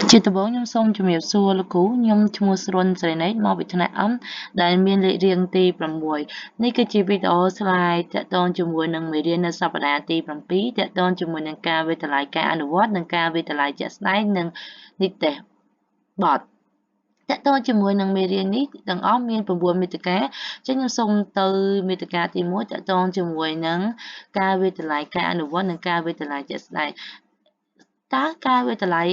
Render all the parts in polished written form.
ជាដំបូងខ្ញុំសូមជម្រាបសួរលោកគ្រូខ្ញុំឈ្មោះស្រុនស្រីណេតមកពីថ្នាក់ M ដែលមានលេខរៀងទី6នេះគឺជាវីដេអូ slide ទាក់ទងជាមួយនឹងមេរៀននៅសប្តាហ៍ទី7ទាក់ទងជាមួយនឹងការវាយតម្លៃការអនុវត្តនិងការវាយតម្លៃជាក់ស្ដែងនិងនិទេសបទទាក់ទងជាមួយនឹងមេរៀននេះទាំងអស់មាន9មាតិកាចឹងខ្ញុំសូមទៅមាតិកាទី1ទាក់ទងជាមួយនឹងការវាយតម្លៃការអនុវត្តនិងការវាយតម្លៃជាក់ស្ដែងតើការវាយតម្លៃ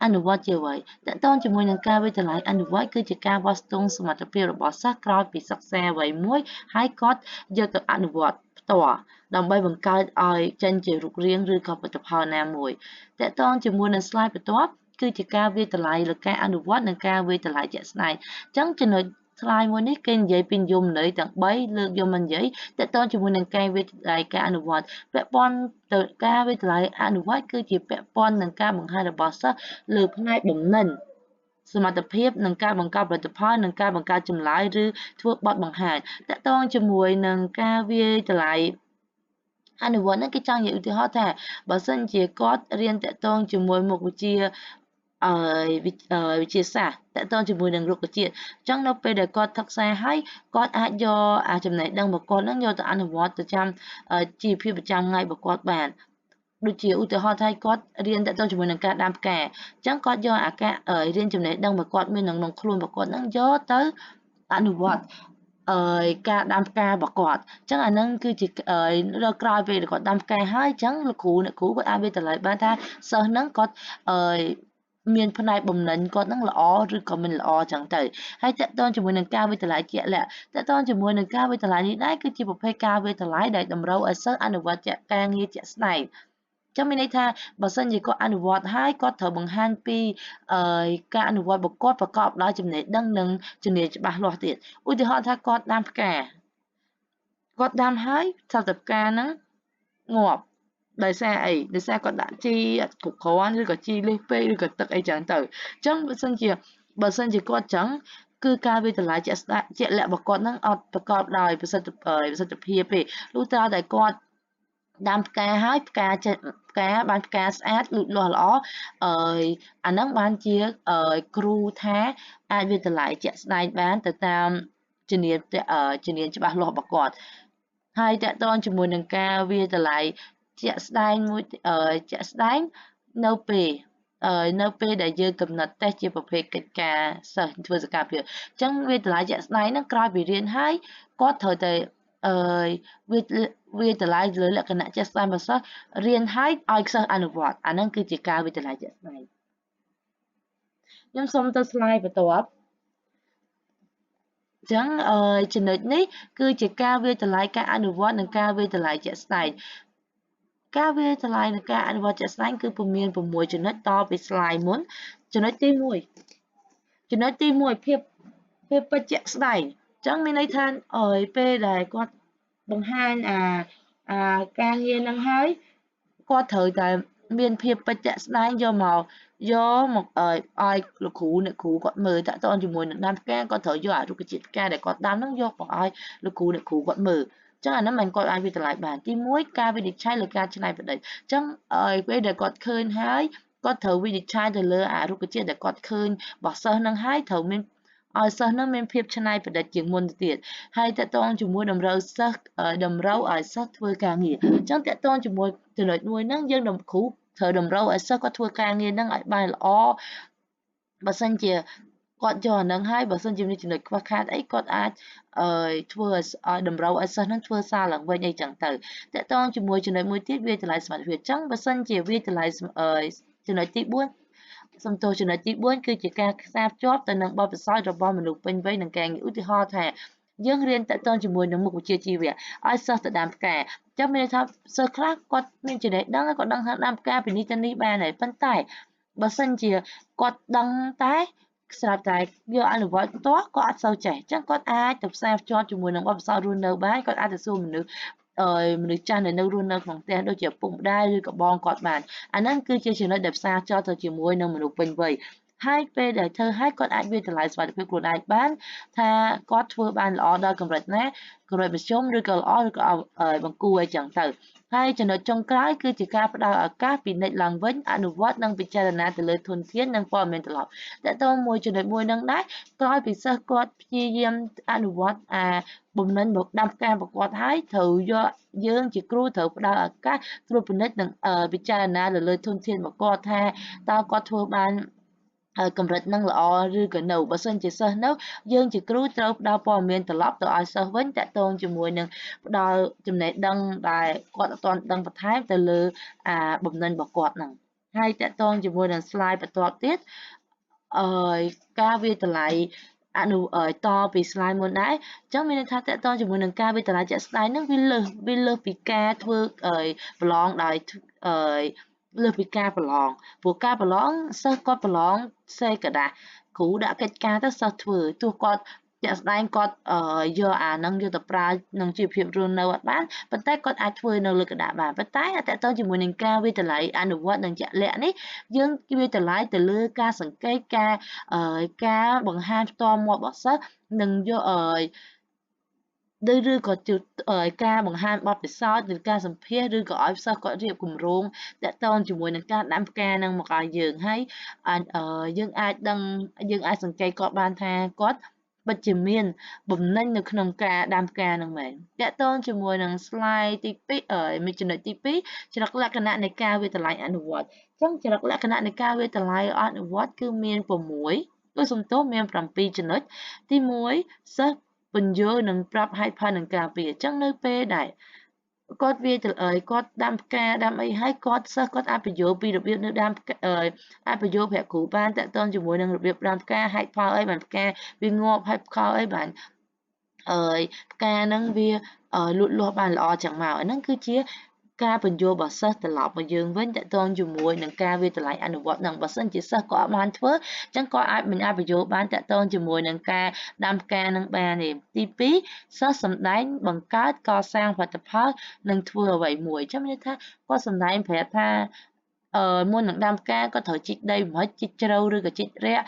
អនុវត្តជាអ្វីទាក់ទងជាមួយនឹងការវាយតម្លៃអនុវត្តគឺជាការវាស់ស្ទង់សមត្ថភាពរបស់សិស្សក្រោយពីសិក្សាអ្វីមួយហើយគាត់យកទៅអនុវត្តផ្ទាល់ដើម្បីបង្កើតឲ្យចេញជារូបរាងឬក៏ផលិតផលណាមួយទាក់ទងជាមួយនឹង slide បន្ទាប់គឺជាការវាយតម្លៃលើការអនុវត្តនិងការវាយតម្លៃជាក់ស្ដែងអញ្ចឹងចំណុច slide មួយនេះគេនិយាយពីនិយមន័យទាំង3លើកយកមកនិយាយទាក់ទងជាមួយនឹងការវាយតម្លៃការអនុវត្តពាក់ព័ន្ធទៅការវាយតម្លៃអនុវត្តគឺជាពាក់ព័ន្ធនឹងការបង្ហាញរបស់សិស្សលើផ្នែកបំណិនសមត្ថភាពនិងការបង្កើតផលិតផលនិងការបង្កើតចម្លើយឬធ្វើបទបង្ហាញទាក់ទងជាមួយនឹងការវាយតម្លៃអនុវត្តហ្នឹងគេចង់និយាយឧទាហរណ៍ថាបើសិនជាគាត់រៀនទាក់ទងជាមួយមុខវិជ្ជាអឺវិទ្យាសាស្ត្រទាក់ទងជាមួយនឹងរុក្ខជាតិអញ្ចឹងនៅពេលដែលគាត់សិក្សាហើយគាត់អាចយកអាចំណេះដឹងរបស់គាត់ហ្នឹងយកទៅអនុវត្តទៅចាំជីវភាពប្រចាំថ្ងៃរបស់គាត់បានដូចជាឧទាហរណ៍ថាគាត់រៀនទាក់ទងជាមួយនឹងការដាំផ្កាអញ្ចឹងគាត់យកអាការរៀនចំណេះដឹងរបស់គាត់មានក្នុងខ្លួនរបស់គាត់ហ្នឹងយកទៅអនុវត្តអឺការដាំផ្ការបស់គាត់អញ្ចឹងអាហ្នឹងគឺជាដល់ក្រោយពេលគាត់ដាំផ្កាហើយអញ្ចឹងលោកគ្រូអ្នកគ្រូគាត់អាចវាយតម្លៃបានថាសិស្សហ្នឹងគាត់អឺមានផ្នែកបំណិញគាត់នឹងល្អឬក៏មិនល្អចឹងទៅហើយទាក់ទងជាមួយនឹងការវាយតម្លៃជាក់លាក់ទាក់ទងជាមួយនឹងការវាយតម្លៃនេះដែរគឺជាប្រភេទការវាយតម្លៃដែលតម្រូវឲ្យសិស្សអនុវត្តជាការងារជាក់ស្ដែងចឹងមានន័យថាបើសិនជាគាត់អនុវត្តហើយគាត់ត្រូវបង្ហាញពីអឺការអនុវត្តរបស់គាត់ប្រកបដោយចំណេះដឹងនិងជំនាញច្បាស់លាស់ទៀតឧទាហរណ៍ថាគាត់ដាំផ្កាគាត់ដាំហើយស្រាប់តែផ្កាហ្នឹងងាប់ដោយសារអីដោយសារគាត់ដាក់ជីអត់គ្រប់គ្រាន់ឬក៏ជីលើសពេកឬក៏ទឹកអីចឹងទៅអញ្ចឹងបើសិនជាគាត់ចឹងគឺការវាយតម្លៃជាក់ស្ដែងជាក់លាក់របស់គាត់ហ្នឹងអត់ប្រកបដោយប្រសិទ្ធភាពទេលុះត្រាតែគាត់ដាំផ្កាហើយផ្កាចេះផ្កាបានផ្កាស្អាតលូតលាស់ល្អអឺអាហ្នឹងបានជាគ្រូថាអាចវាយតម្លៃជាក់ស្ដែងបានទៅតាមជំនាញជំនាញច្បាស់លាស់របស់គាត់ហើយទាក់ទងជាមួយនឹងការវាយតម្លៃជាក់ស្ដែងមួយជាក់ស្ដែងនៅពេលនៅពេលដែលយើងកំណត់តេស្តជាប្រភេទកិច្ចការសិស្សធ្វើសកម្មភាពអញ្ចឹងវាយតម្លៃជាក់ស្ដែងហ្នឹងក្រោយពីរៀនហើយគាត់ត្រូវតែអឺវាតម្លៃលើលក្ខណៈជាក់ស្ដែងរបស់សិស្សរៀនហើយឲ្យសិស្សអនុវត្តអាហ្នឹងគឺជាការវាយតម្លៃជាក់ស្ដែងខ្ញុំសូមទៅ slide បន្ទាប់ចឹងចំណុចនេះគឺជាការវាយតម្លៃការអនុវត្តនិងការវាយតម្លៃជាក់ស្ដែងការវាយតម្លៃនិងការអនុវត្តជាក់ស្ដែងគឺពុំមាន6ចំណុចតពី slide មុនចំណុចទី1ចំណុចទី1ភាពពិតជាក់ស្ដែងចឹងមានន័យថាអើយពេលដែលគាត់បង្ហាញអាការងារនឹងហើយគាត់ត្រូវតែមានភាពពិតជាក់ស្ដែងយកមកឲ្យលោកគ្រូអ្នកគ្រូគាត់មើលតាក់ទងជាមួយនឹងដាំផ្កាគាត់ត្រូវយកអារុក្ខជាតិផ្កាដែលគាត់ដាំហ្នឹងយកមកឲ្យលោកគ្រូអ្នកគ្រូគាត់មើលចឹងអាហ្នឹងមិនគាត់អាចវាយតម្លៃបានទី1ការវិនិច្ឆ័យលើការច្នៃប្រឌិតចឹងឲ្យពេលដែលគាត់ឃើញហើយគាត់ត្រូវវិនិច្ឆ័យទៅលើអារុក្ខជាតិដែលគាត់ឃើញរបស់សិស្សហ្នឹងហើយត្រូវមានឲ្យសិស្សនឹងមានភាពច្នៃប្រឌិតជាងមុនទៅទៀតហើយទាក់ទងជាមួយតម្រូវសិស្សតម្រូវឲ្យសិស្សធ្វើការងារអញ្ចឹងទាក់ទងជាមួយចំណុចមួយហ្នឹងយើងនឹងគ្រូត្រូវតម្រូវឲ្យសិស្សគាត់ធ្វើការងារហ្នឹងឲ្យបានល្អបើសិនជាគាត់យកអាហ្នឹងហើយបើសិនជាមានចំណុចខ្វះខាតអីគាត់អាចអឺធ្វើឲ្យតម្រូវឲ្យសិស្សហ្នឹងធ្វើសារឡើងវិញអីចឹងទៅទាក់ទងជាមួយចំណុចមួយទៀតវាយតម្លៃសមត្ថភាពអញ្ចឹងបើសិនជាវាយតម្លៃចំណុចទី4សំទោសចំណុចទី4គឺជាការផ្សារភ្ជាប់ទៅនឹងបទពិសោធន៍របស់មនុស្សពេញវ័យនិងការងារឧទាហរណ៍ថាយើងរៀនទាក់ទងជាមួយនឹងមុខវិជ្ជាជីវៈឲ្យសិស្សទៅដាំផ្កាចាំមានន័យថាសិស្សខ្លះគាត់មានចំណេះដឹងគាត់ដឹងថាដាំផ្កាពីនេះទៅនេះបានហើយប៉ុន្តែបើសិនជាគាត់ដឹងតែស្រាប់តែយកអនុវត្តផ្ទាល់គាត់អត់សូវចេះអញ្ចឹងគាត់អាចទៅផ្សារភ្ជាប់ជាមួយនឹងបទពិសោធន៍រស់នៅបានគាត់អាចទៅសួរមនុស្សមនុស្សចាស់ដែលនៅរស់នៅក្នុងផ្ទះដូចជាឪពុកម្ដាយឬក៏បងគាត់បានអាហ្នឹងគឺជាចំណុចដែលផ្សារភ្ជាប់ទៅជាមួយនឹងមនុស្សពេញវ័យ ហើយពេលដែលធ្វើហើយគាត់អាចវាយតម្លៃសមត្ថភាពខ្លួនឯងបានថាគាត់ធ្វើបានល្អដល់កម្រិតណាកម្រិតមធ្យមឬក៏ល្អឬក៏បង្គួរអីចឹងទៅហើយចំណុចចុងក្រោយគឺជាការផ្ដល់ឱកាសពិនិត្យឡើងវិញអនុវត្តនិងពិចារណាទៅលើធនធាននិងព័ត៌មានត្រឡប់តើតើមួយចំណុចមួយនឹងដែរក្រោយពីសិស្សគាត់ព្យាយាមអនុវត្តអាបំណិនមកដាំផ្កាប្រកបហើយត្រូវយកយើងជាគ្រូត្រូវផ្ដល់ឱកាសត្រួតពិនិត្យនិងពិចារណាទៅលើធនធានរបស់គាត់ថាតើគាត់ធ្វើបានកម្រិតនឹងល្អឬក៏នៅបើសិនជាសិស្សនៅយើងជាគ្រូត្រូវផ្ដល់ព័ត៌មានត្រឡប់ទៅឲ្យសិស្សវិញតាក់ទងជាមួយនឹងផ្ដល់ចំណេះដឹងដែលគាត់អត់ទាន់ដឹងបន្ថែមទៅលើអាបំណិនរបស់គាត់ហ្នឹងហើយតាក់ទងជាមួយនឹង slide បន្ទាប់ទៀតអឺការវាយតម្លៃអនុតពី slide មុនដែរអញ្ចឹងមានន័យថាតកតងជាមួយនឹងការវាយតម្លៃជាក់ស្ដែងហ្នឹងវាលើសពីការធ្វើប្រឡងដោយអឺលើសពីការប្រឡងព្រោះការប្រឡងសិស្សគាត់ប្រឡងសេក្រដាសគ្រូដាក់កិច្ចការទៅសិស្សធ្វើទោះគាត់ជាក់ស្ដែងគាត់យកអាហ្នឹងយកទៅប្រើក្នុងជីវភាពរស់នៅអត់បានប៉ុន្តែគាត់អាចធ្វើនៅលើក្រដាសបានប៉ុន្តែតើតើជាមួយនឹងការវាយតម្លៃអនុវត្តនិងជាក់លាក់នេះយើងវាយតម្លៃទៅលើការសង្កេតការបង្ហាញផ្ទាល់មាត់របស់សិស្សនិងយកឬក៏ការបង្ហាញបទពិសោធន៍ឬការសម្ភាសឬក៏ឲ្យសិស្សគាត់រៀបគម្រោងតាក់ទងជាមួយនឹងការដាំផ្កានឹងមកឲ្យយើងហើយយើងអាចដឹងយើងអាចសង្កេតគាត់បានថាគាត់ពិតជាមានបំណិញនៅក្នុងការដាំផ្កានឹងមែនតាក់ទងជាមួយនឹង slide ទី2មួយចំណុចទី2ចរិតលក្ខណៈនៃការវាយតម្លៃអនុវត្តអញ្ចឹងចរិតលក្ខណៈនៃការវាយតម្លៃអនុវត្តគឺមាន6គឺសំទោសមាន7ចំណុចទី1សិស្សពន្យល់និងប្រាប់ហេតុផលនឹងការពារអញ្ចឹងនៅពេលដែលគាត់វាទៅគាត់ដាំផ្កាដាំអីហើយគាត់សិស្សគាត់អាចបញ្យល់ពីរបៀបនៅដាំអាចបញ្យល់ប្រាប់គ្រូបានតាក់ទងជាមួយនឹងរបៀបដាំផ្កាហេតុផលអីបានផ្កាវាងាប់ហេតុផលអីបានអើយផ្កាហ្នឹងវាលូតលាស់បានល្អចឹងមកអាហ្នឹងគឺជាការបញ្យល់របស់សិស្សត្រឡប់មកយើងវិញតកតងជាមួយនឹងការវាយតម្លៃអនុវត្តនឹងបើសិនជាសិស្សគាត់អត់បានធ្វើអញ្ចឹងគាត់អាចមិនអាចបញ្យល់បានតកតងជាមួយនឹងការដាំផ្កានឹងបានទេទី2សិស្សសម្ដែងបង្កើតកសាងផលិតផលនិងធ្វើអ្វីមួយអញ្ចឹងមានន័យថាគាត់សម្ដែងប្រាប់ថាមុននឹងដាំផ្កាក៏ត្រូវជីកដីមិនជីកជ្រៅឬក៏ជីករ៉ាក់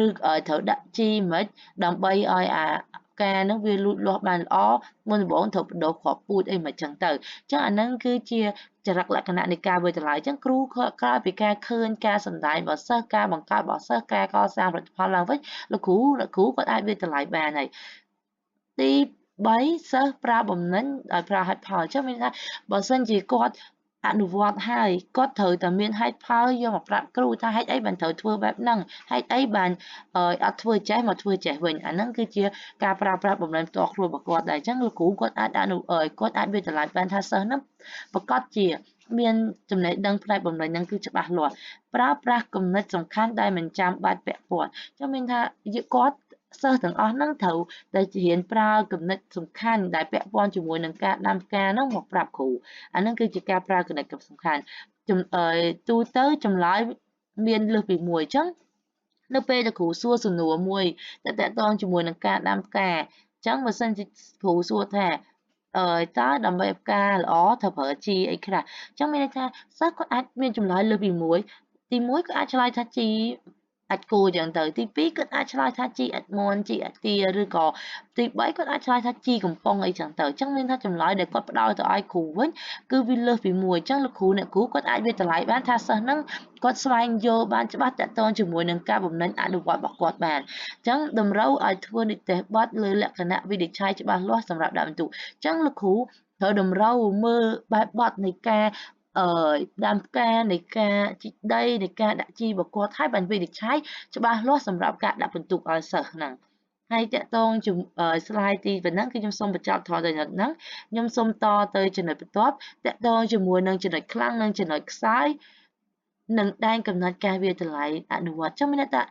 ឬត្រូវដាក់ជីមិនដើម្បីឲ្យអាផ្កាហ្នឹងវាលូតលាស់បានល្អមុនដំបូងត្រូវបដូរគ្រាប់ពូជអីមកចឹងទៅអញ្ចឹងអាហ្នឹងគឺជាចរិតលក្ខណៈនៃការវាយតម្លៃអញ្ចឹងគ្រូក្រោយពីការឃើញការសម្ដែងរបស់សិស្សការបង្កើតរបស់សិស្សការកសាងផលិតផលឡើងវិញលោកគ្រូគាត់អាចវាយតម្លៃបានហើយទី3សិស្សប្រើបំណិញដោយប្រើហេតុផលអញ្ចឹងមានថាបើសិនជាគាត់អនុវត្តហើយគាត់ត្រូវតែមានហេតុផលយកមកប្រាប់គ្រូថាហេតុអីបានត្រូវធ្វើបែបហ្នឹងហេតុអីបានអត់ធ្វើចេះមកធ្វើចេះវិញអាហ្នឹងគឺជាការប្រើប្រាស់បំណិនផ្ទាល់ខ្លួនរបស់គាត់ដែរអញ្ចឹងលោកគ្រូគាត់អាចអនុគាត់អាចវាយតម្លៃបានថាសិស្សហ្នឹងប្រកាសជាមានចំណេះដឹងផ្នែកបំណិនហ្នឹងគឺច្បាស់លាស់ប្រើប្រាស់គំនិតសំខាន់ដែលមិនចាំបាច់ពាក់ព័ន្ធអញ្ចឹងមានថាគាត់សិស្សទាំងអស់ហ្នឹងត្រូវតែរៀនប្រើគំនិតសំខាន់ដែលពាក់ព័ន្ធជាមួយនឹងការដាំផ្កាហ្នឹងមកប្រាប់គ្រូអាហ្នឹងគឺជាការប្រើគំនិតសំខាន់ទូទៅចម្លើយមានលើសពីមួយអញ្ចឹងនៅពេលដែលគ្រូសួរសំណួរមួយដែលតាក់ទងជាមួយនឹងការដាំផ្កាអញ្ចឹងបើសិនជាគ្រូសួរថាតើដើម្បីផ្កាល្អត្រូវប្រើជីអីខ្លះអញ្ចឹងមានន័យថាសិស្សគាត់អាចមានចម្លើយលើសពីមួយទី1គាត់អាចឆ្លើយថាជីអាចគោចឹងទៅទី2គាត់អាចឆ្លើយថាជីអាចមន់ជីអាចទាឬក៏ទី3គាត់អាចឆ្លើយថាជីកំប៉ុងអីចឹងទៅអញ្ចឹងមានថាចម្លើយដែលគាត់ផ្ដល់ទៅឲ្យគ្រូវិញគឺវាលើសពីមួយអញ្ចឹងលោកគ្រូអ្នកគ្រូគាត់អាចវាយតម្លៃបានថាសិស្សហ្នឹងគាត់ស្វែងយល់បានច្បាស់តាក់ទងជាមួយនឹងការបំណិញអនុវត្តរបស់គាត់បានអញ្ចឹងតម្រូវឲ្យធ្វើនិទេសបទលើលក្ខណៈវិនិច្ឆ័យច្បាស់លាស់សម្រាប់ដាក់បន្ទុកអញ្ចឹងលោកគ្រូត្រូវតម្រូវមើលបែបបទនៃការដាំផ្កានៃការជីកដីនៃការដាក់ជីរបស់គាត់ហើយបានវិនិច្ឆ័យច្បាស់លាស់សម្រាប់ការដាក់បន្ទុកឲ្យសិស្សហ្នឹងហើយតកតង slide ទីប៉ុណ្ណឹងគឺខ្ញុំសូមបញ្ចប់ត្រង់ចំណុចហ្នឹងខ្ញុំសូមតទៅចំណុចបន្ទាប់តកតងជាមួយនឹងចំណុចខ្លាំងនិងចំណុចខ្សោយនិងដែនកំណត់ការវាយតម្លៃអនុវត្តចឹងមានន័យថា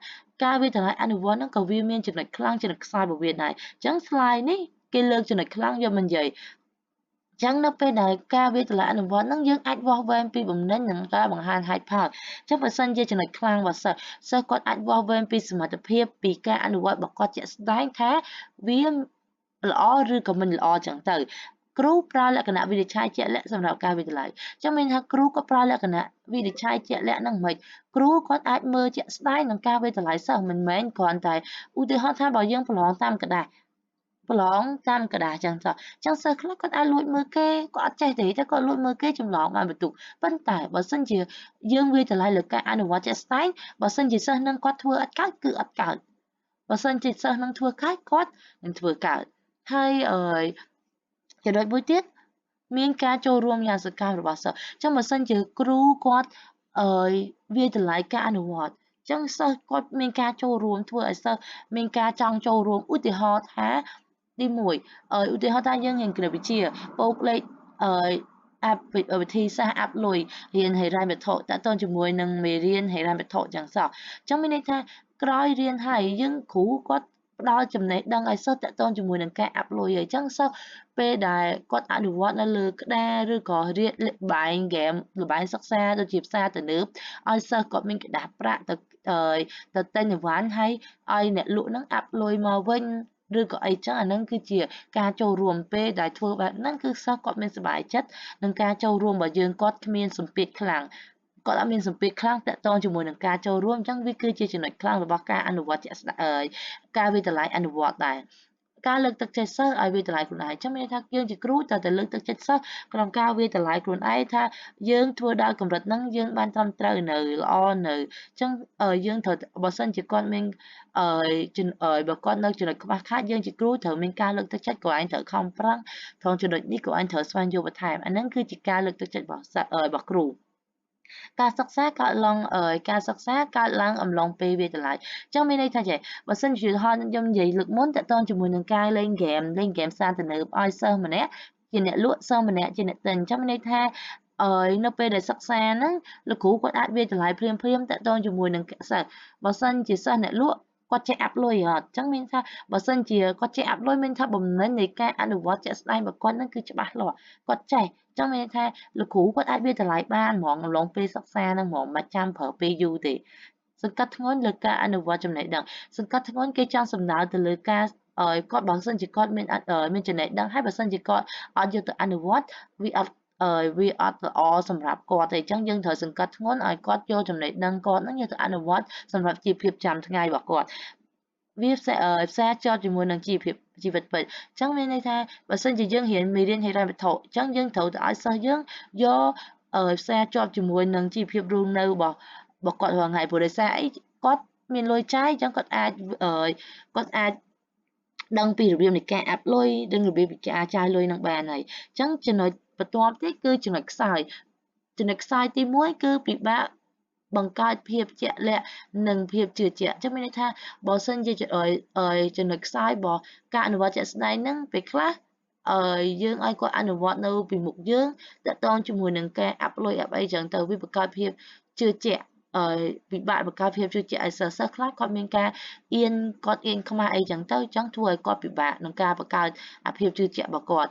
ការវាយតម្លៃអនុវត្តហ្នឹងក៏វាមានចំណុចខ្លាំងចំណុចខ្សោយរបស់វាដែរអញ្ចឹង slide នេះគេលើកចំណុចខ្លាំងយកមកនិយាយចឹងនៅពេលដែលការវាយតម្លៃអនុវត្តហ្នឹងយើងអាចវាស់វែងពីបំណិញនិងការបង្ហាញហេតុផលចឹងបើសិនជាចំណុចខ្លាំងរបស់សិស្សសិស្សគាត់អាចវាស់វែងពីសមត្ថភាពពីការអនុវត្តរបស់គាត់ជាក់ស្ដែងថាវាល្អឬក៏មិនល្អចឹងទៅ គ្រូប្រើលក្ខណៈវិនិច្ឆ័យជាក់លាក់សម្រាប់ការវាយតម្លៃចឹងមានថាគ្រូក៏ប្រើលក្ខណៈវិនិច្ឆ័យជាក់លាក់ហ្នឹងមិនគ្រូគាត់អាចមើលជាក់ស្ដែងនឹងការវាយតម្លៃសិស្សមិនមែនគ្រាន់តែឧទាហរណ៍ថាបើយើងប្រឡងតាមក្រដាសប្រឡងតាមក្រដាសចឹងចុះចឹងសិស្សខ្លះគាត់អាចលួចមើលគេគាត់អត់ចេះទេតែគាត់លួចមើលគេចម្លងបានបន្ទុកប៉ុន្តែបើសិនជាយើងវាយតម្លៃលើការអនុវត្តជាក់ស្ដែងបើសិនជាសិស្សនឹងគាត់ធ្វើអត់កើតគឺអត់កើតបើសិនជាសិស្សនឹងធ្វើកើតគាត់នឹងធ្វើកើតហើយអឺចំណុចមួយទៀតមានការចូលរួមយ៉ាងសកម្មរបស់សិស្សចឹងបើសិនជាគ្រូគាត់អឺវាយតម្លៃការអនុវត្តចឹងសិស្សគាត់មានការចូលរួមធ្វើឲ្យសិស្សមានការចង់ចូលរួមឧទាហរណ៍ថាទី1ឧទាហរណ៍ថាយើងរៀនគណិតវិទ្យាបូកលេខអឺអាប់វិធីសាស្ត្រអាប់លុយរៀនហិរញ្ញវត្ថុតើតើជាមួយនឹងមេរៀនហិរញ្ញវត្ថុចឹងសោះចឹងមានន័យថាក្រោយរៀនហើយយើងគ្រូគាត់ផ្ដល់ចំណេះដឹងឲ្យសិស្សតកតងជាមួយនឹងការអាប់លុយអញ្ចឹងសិស្សពេលដែលគាត់អនុវត្តនៅលើក្តារឬក៏រៀនល្បែងហ្គេមល្បែងសិក្សាដូចជាផ្សារទំនើបឲ្យសិស្សគាត់មានក្រដាសប្រាក់ទៅទៅទិញអីវ៉ាន់ហើយឲ្យអ្នកលក់ហ្នឹងអាប់លុយមកវិញឬក៏អីចឹងអាហ្នឹងគឺជាការចូលរួមពេលដែលធ្វើបែបហ្នឹងគឺសិស្សគាត់មានសប្បាយចិត្តនឹងការចូលរួមរបស់យើងគាត់គ្មានសម្ពាធខ្លាំងគាត់អត់មានសម្ពាធខ្លាំងតាក់ទងជាមួយនឹងការចូលរួមអញ្ចឹងវាគឺជាចំណុចខ្លាំងរបស់ការអនុវត្តជាក់ស្ដែងការវាយតម្លៃអនុវត្តដែរការលើកទឹកចិត្តសិស្សឲ្យវាយតម្លៃខ្លួនឯងចឹងមានន័យថាយើងជាគ្រូត្រូវតែលើកទឹកចិត្តសិស្សក្នុងការវាយតម្លៃខ្លួនឯងថាយើងធ្វើដល់កម្រិតហ្នឹងយើងបានត្រឹមត្រូវនៅល្អនៅអញ្ចឹងយើងត្រូវបើសិនជាគាត់មានអឺបើគាត់នៅចំណុចខ្វះខាតយើងជាគ្រូត្រូវមានការលើកទឹកចិត្តក៏ឯងត្រូវខំប្រឹងត្រង់ចំណុចនេះក៏ឯងត្រូវស្វែងយល់បន្ថែមអាហ្នឹងគឺជាការលើកទឹកចិត្តរបស់របស់គ្រូការសិក្សាកើតឡើងការសិក្សាកើតឡើងអំឡុងពេលវាយតម្លៃចឹងមានន័យថាចេះបើសិនជាហោខ្ញុំនិយាយលើកមុនតកតងជាមួយនឹងការលេងហ្គេមលេងហ្គេមផ្សារទំនើបឲ្យសិស្សម្នាក់ជាអ្នកលក់សិស្សម្នាក់ជាអ្នកទិញចឹងមានន័យថាអើយនៅពេលដែលសិក្សាហ្នឹងលោកគ្រូគាត់អាចវាយតម្លៃភ្លាមភ្លាមតកតងជាមួយនឹងសិស្សបើសិនជាសិស្សអ្នកលក់គាត់ចេះអាប់លុយអត់ចឹងមានថាបើសិនជាគាត់ចេះអាប់លុយមានថាបំណិញនៃការអនុវត្តជាក់ស្ដែងរបស់គាត់ហ្នឹងគឺច្បាស់លាស់គាត់ចេះចឹងមានថាលោកគ្រូគាត់អាចវាយតម្លៃបានហ្មងអំឡុងពេលសិក្សាហ្នឹងហ្មងមិនចាំប្រើពេលយូរទេសង្កត់ធ្ងន់លើការអនុវត្តចំណេះដឹងសង្កត់ធ្ងន់គេចង់សំដៅទៅលើការគាត់បើសិនជាគាត់មានមានចំណេះដឹងហើយបើសិនជាគាត់អត់យកទៅអនុវត្តវាអត់វាអត់ល្អសម្រាប់គាត់ទេអញ្ចឹងយើងត្រូវសង្កត់ធ្ងន់ឲ្យគាត់យកចំណេះដឹងគាត់ហ្នឹងយកទៅអនុវត្តសម្រាប់ជីវភាពចាំថ្ងៃរបស់គាត់វាផ្សារភ្ជាប់ជាមួយនឹងជីវភាពជីវិតពិតអញ្ចឹងមានន័យថាបើសិនជាយើងរៀនមេរៀនហិរញ្ញវត្ថុអញ្ចឹងយើងត្រូវតែឲ្យសិស្សយើងយកផ្សារភ្ជាប់ជាមួយនឹងជីវភាពរស់នៅរបស់គាត់រាល់ថ្ងៃព្រោះដោយសារអីគាត់មានលុយចាយអញ្ចឹងគាត់អាចគាត់អាចដឹងពីរបៀបនៃការអាប់លុយដឹងរបៀបនៃការចាយលុយនឹងបានហើយអញ្ចឹងចំណុចបន្ទាប់ទៀតគឺចំណុចខ្សោយចំណុចខ្សោយទី1គឺពិបាកបង្កើតភាពជាក់លាក់និងភាពជឿជាក់ចឹងមានន័យថាបើសិនជាចំណុចខ្សោយរបស់ការអនុវត្តជាក់ស្ដែងហ្នឹងពេលខ្លះអឺយើងឲ្យគាត់អនុវត្តនៅពីមុខយើងតកតងជាមួយនឹងការអាប់លុយអាប់អីចឹងទៅវាបង្កើតភាពជឿជាក់អឺពិបាកបង្កើតភាពជឿជាក់ឲ្យសិស្សសិស្សខ្លះគាត់មានការអៀនគាត់អៀនខ្មាស់អីចឹងទៅចឹងធ្វើឲ្យគាត់ពិបាកក្នុងការបង្កើតអាភាពជឿជាក់របស់គាត់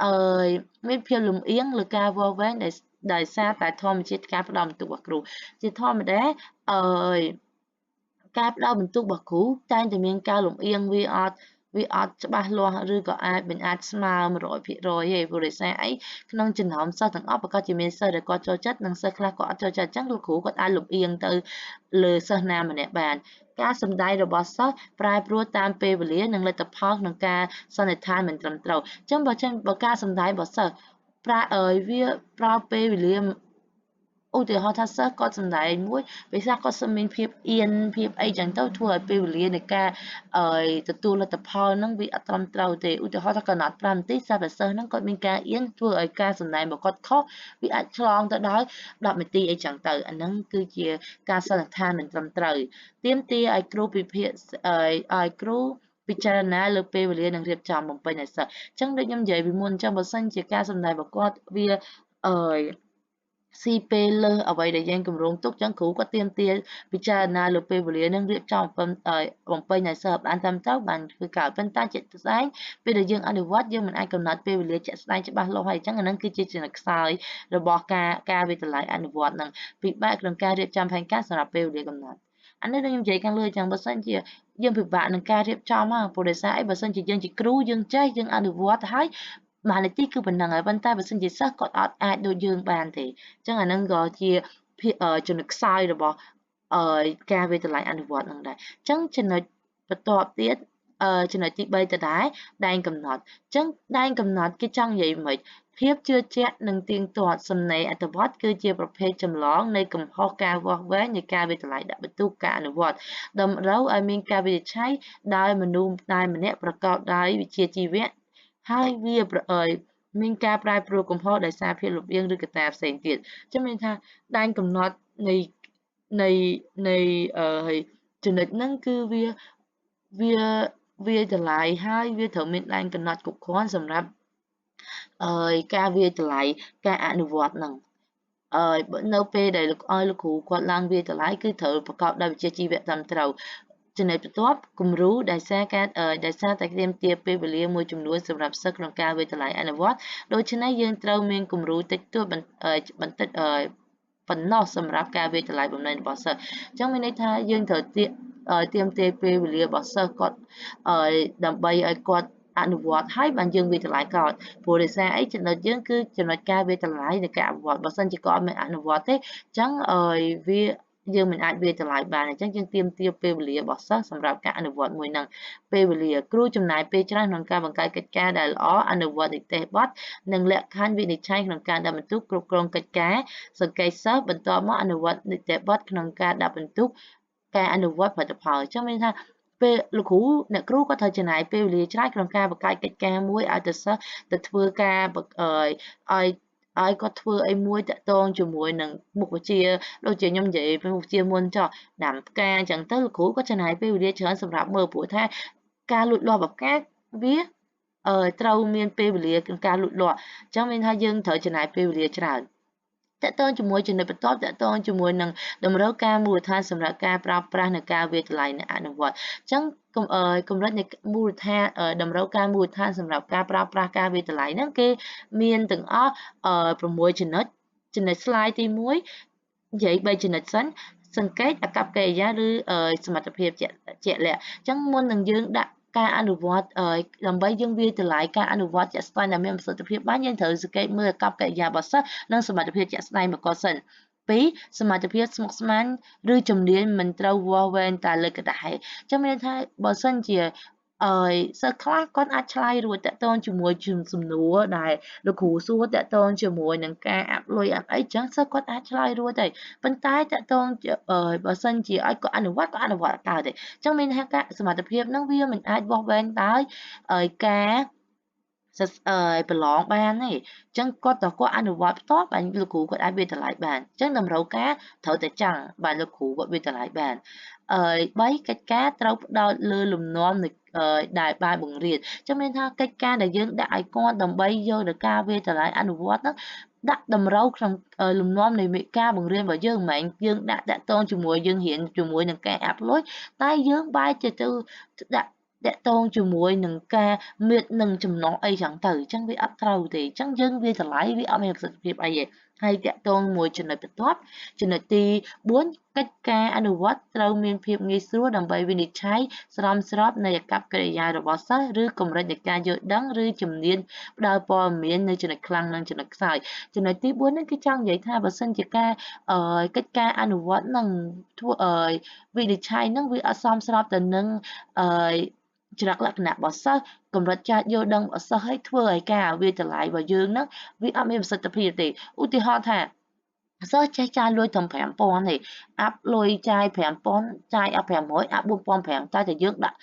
អឺមានភាពលំអៀងលើការវាស់វែងដែលដោយសារតែធម្មជាតិការផ្ដល់បន្ទុករបស់គ្រូជាធម្មតាអឺការផ្ដល់បន្ទុករបស់គ្រូតែងតែមានការលំអៀងវាអត់ច្បាស់លាស់ឬក៏អាចមិនអាចស្មើ100%ទេព្រោះដោយសារអីក្នុងចំណោមសិស្សទាំងអស់ប្រកាសជាមានសិស្សដែលគាត់ចូលចិត្តនិងសិស្សខ្លះគាត់អត់ចូលចិត្តអញ្ចឹងលោកគ្រូគាត់អាចលំអៀងទៅលើសិស្សណាម្នាក់បានការសម្ដែងរបស់សិស្សប្រែប្រួលតាមពេលវេលានិងលទ្ធផលក្នុងការសន្និដ្ឋានមិនត្រឹមត្រូវអញ្ចឹងបើការសម្ដែងរបស់សិស្សប្រើវាប្រើពេលវេលាឧទាហរណ៍ថាសិស្សគាត់សម្ដែងមួយពេលខ្លះគាត់សិស្សមានភាពអៀនភាពអីចឹងទៅធ្វើឲ្យពេលវេលានៃការទទួលលទ្ធផលហ្នឹងវាអត់ត្រឹមត្រូវទេឧទាហរណ៍ថាកំណត់5នាទីស្រាប់តែសិស្សហ្នឹងគាត់មានការអៀនធ្វើឲ្យការសម្ដែងរបស់គាត់ខុសវាអាចឆ្លងទៅដល់10នាទីអីចឹងទៅអាហ្នឹងគឺជាការសន្និដ្ឋានមិនត្រឹមត្រូវទាមទារឲ្យគ្រូពិភាក្សាឲ្យគ្រូពិចារណាលើពេលវេលានិងរៀបចំបំពេញឲ្យសិស្សអញ្ចឹងដូចខ្ញុំនិយាយពីមុនអញ្ចឹងបើសិនជាការសម្ដែងរបស់គាត់វាអឺស៊ីពេលលើសអ្វីដែលយើងគម្រោងទុកចឹងគ្រូគាត់ទាមទារពិចារណាលើពេលវេលានិងរៀបចំបំពេញឲ្យសិស្សបានត្រឹមត្រូវបានធ្វើកើតប៉ុន្តែជាក់ស្ដែងពេលដែលយើងអនុវត្តយើងមិនអាចកំណត់ពេលវេលាជាក់ស្ដែងច្បាស់លាស់ហើយអញ្ចឹងអាហ្នឹងគឺជាចំណុចខ្សោយរបស់ការវាយតម្លៃអនុវត្តហ្នឹងពិបាកក្នុងការរៀបចំផែនការសម្រាប់ពេលវេលាកំណត់អានេះដូចខ្ញុំនិយាយខាងលើអញ្ចឹងបើសិនជាយើងពិបាកនឹងការរៀបចំហ្នឹងព្រោះដោយសារអីបើសិនជាយើងជាគ្រូយើងចេះយើងអនុវត្តហើយ មួយនាទីគឺប៉ុណ្ណឹងហើយប៉ុន្តែបើសិនជាសិស្សគាត់អត់អាចដូចយើងបានទេអញ្ចឹងអាហ្នឹងក៏ជាចំណុចខ្សោយរបស់ការវាយតម្លៃអនុវត្តហ្នឹងដែរអញ្ចឹងចំណុចបន្ទាប់ទៀតចំណុចទី3ដដែលដែនកំណត់អញ្ចឹងដែនកំណត់គេចង់និយាយម៉េចភាពជឿជាក់និងទៀងទាត់សំណេរអត្ថបទគឺជាប្រភេទចម្លងនៃកំហុសការវាស់វែងនៃការវាយតម្លៃដាក់បន្ទុកការអនុវត្តតម្រូវឲ្យមានការវិនិច្ឆ័យដោយមនុស្សតែម្នាក់ប្រកបដោយវិជ្ជាជីវៈហើយវាមានការប្រែប្រួលកំហុសដោយសារភាពលំអៀងឬកត្តាផ្សេងទៀតចឹងមានថាដែនកំណត់នៃនៃនៃអឺចំណុចហ្នឹងគឺវាវាវាតម្លៃហើយវាត្រូវមានដែនកំណត់គ្រប់គ្រាន់សម្រាប់ការវាយតម្លៃការអនុវត្តហ្នឹងនៅពេលដែលឲ្យលោកគ្រូគាត់ឡើងវាយតម្លៃគឺត្រូវប្រកបដោយវិជ្ជាជីវៈត្រឹមត្រូវចំណុចបន្ទាប់គំរូដោយសារការដោយសារតែទាមទារពេលវេលាមួយចំនួនសម្រាប់សិស្សក្នុងការវាយតម្លៃអនុវត្តដូច្នេះយើងត្រូវមានគំរូតិចតួចបន្តិចប៉ុណ្ណោះសម្រាប់ការវាយតម្លៃបំណែករបស់សិស្សអញ្ចឹងមានន័យថាយើងត្រូវទាមទារពេលវេលារបស់សិស្សគាត់ដើម្បីឲ្យគាត់អនុវត្តហើយបានយើងវាយតម្លៃគាត់ព្រោះដោយសារអីចំណុចយើងគឺចំណុចការវាយតម្លៃនៃការអនុវត្តបើសិនជាគាត់អត់មានអនុវត្តទេអញ្ចឹងវាយើងមិនអាចវាយតម្លៃបានអញ្ចឹងយើងទាមទារពេលវេលារបស់សិស្សសម្រាប់ការអនុវត្តមួយហ្នឹងពេលវេលាគ្រូចំណាយពេលច្រើនក្នុងការបង្កើតកិច្ចការដែលល្អអនុវត្តនីតិបទនិងលក្ខខណ្ឌវិនិច្ឆ័យក្នុងការដាក់បន្ទុកគ្រប់គ្រងកិច្ចការសង្កេតសិស្សបន្ទាប់មកអនុវត្តនីតិបទក្នុងការដាក់បន្ទុកការអនុវត្តផលិតផលអញ្ចឹងមានថាពេលលោកគ្រូអ្នកគ្រូក៏ត្រូវចំណាយពេលវេលាច្រើនក្នុងការបង្កើតកិច្ចការមួយឲ្យទៅសិស្សទៅធ្វើការឲ្យគាត់ធ្វើអីមួយតាក់ទងជាមួយនឹងមុខវិជ្ជាដូចជាខ្ញុំនិយាយពីមុខវិជ្ជាមុនចុះដាំផ្កាអញ្ចឹងទៅលោកគ្រូក៏ចំណាយពេលវេលាច្រើនសម្រាប់មើលព្រោះថាការលូតលាស់របស់ផ្កាវាត្រូវមានពេលវេលាក្នុងការលូតលាស់អញ្ចឹងមានថាយើងត្រូវចំណាយពេលវេលាច្រើនតកតងជាមួយចំណុចបន្ទាប់តកតងជាមួយនឹងតម្រូវការមូលដ្ឋានសម្រាប់ការប្រើប្រាស់នៅការវាយតម្លៃនិងអនុវត្តអញ្ចឹងកម្រិតនៃមូលដ្ឋានតម្រូវការមូលដ្ឋានសម្រាប់ការប្រើប្រាស់ការវាយតម្លៃហ្នឹងគេមានទាំងអស់6ចំណុចចំណុច slide ទី1និយាយ3ចំណុចសិនសង្កេតអាកប្បកិរិយាឬសមត្ថភាពជាក់លាក់អញ្ចឹងមុននឹងយើងដាក់ការអនុវត្តដើម្បីយើងវាយតម្លៃការអនុវត្តជាក់ស្ដែងដែលមានប្រសិទ្ធភាពបានយើងត្រូវសង្កេតមើលអាកប្បកិរិយារបស់សិស្សនិងសមត្ថភាពជាក់ស្ដែងរបស់គាត់សិន2សមត្ថភាពស្មុគស្មាញឬជំនាញមិនត្រូវវាស់វែងតែលើក្រដាសឯងចឹងមានន័យថាបើសិនជាសិស្សខ្លះគាត់អាចឆ្លើយរួចតាក់ទងជាមួយសំណួរដែលលោកគ្រូសួរតាក់ទងជាមួយនឹងការអាប់លុយអាប់អីចឹងសិស្សគាត់អាចឆ្លើយរួចទេប៉ុន្តែតាក់ទងបើសិនជាឲ្យគាត់អនុវត្តគាត់អនុវត្តអត់កើតទេចឹងមានថាការសមត្ថភាពហ្នឹងវាមិនអាចវាស់វែងដោយការប្រឡងបានទេអញ្ចឹងគាត់តើគាត់អនុវត្តផ្ទាល់បានលោកគ្រូគាត់អាចវាយតម្លៃបានអញ្ចឹងតម្រូវការត្រូវតែចឹងបានលោកគ្រូគាត់វាយតម្លៃបាន3កិច្ចការត្រូវផ្ដោតលើលំនាំនៃដែលបានបង្រៀនអញ្ចឹងមានថាកិច្ចការដែលយើងដាក់ឲ្យគាត់ដើម្បីយកទៅការវាយតម្លៃអនុវត្តហ្នឹងដាក់តម្រូវក្នុងលំនាំនៃការបង្រៀនរបស់យើងមិនមែនយើងដាក់តាក់ទងជាមួយយើងរៀនជាមួយនឹងការអាប់លុយតែយើងបែរជាទៅដាក់តាក់ទងជាមួយនឹងការមាននឹងចំណោះអីចឹងទៅអញ្ចឹងវាអត់ត្រូវទេអញ្ចឹងយើងវាតម្លៃវាអត់មានប្រសិទ្ធភាពអីទេហើយតាក់ទងមួយចំណុចបន្ទាប់ចំណុចទី4កិច្ចការអនុវត្តត្រូវមានភាពងាយស្រួលដើម្បីវិនិច្ឆ័យស្រោមស្របនៃអាកប្បកិរិយារបស់សិស្សឬកម្រិតនៃការយល់ដឹងឬជំនាញផ្ដល់ព័ត៌មាននៅចំណុចខ្លាំងនិងចំណុចខ្សោយចំណុចទី4នេះគឺចង់និយាយថាបើសិនជាការកិច្ចការអនុវត្តនឹងធ្វើវិនិច្ឆ័យនឹងវាអត់សមស្របទៅនឹងចរិតលក្ខណៈរបស់សិស្សកម្រិតចាស់យល់ដឹងរបស់សិស្សឲ្យធ្វើឲ្យការវាយតម្លៃរបស់យើងហ្នឹងវាអត់មានប្រសិទ្ធភាពទេឧទាហរណ៍ថាសិស្សចេះចាយលុយត្រឹម5000ទេអាប់លុយចាយ5000ចាយអស់500អាប់4500តែតែយើងដាក់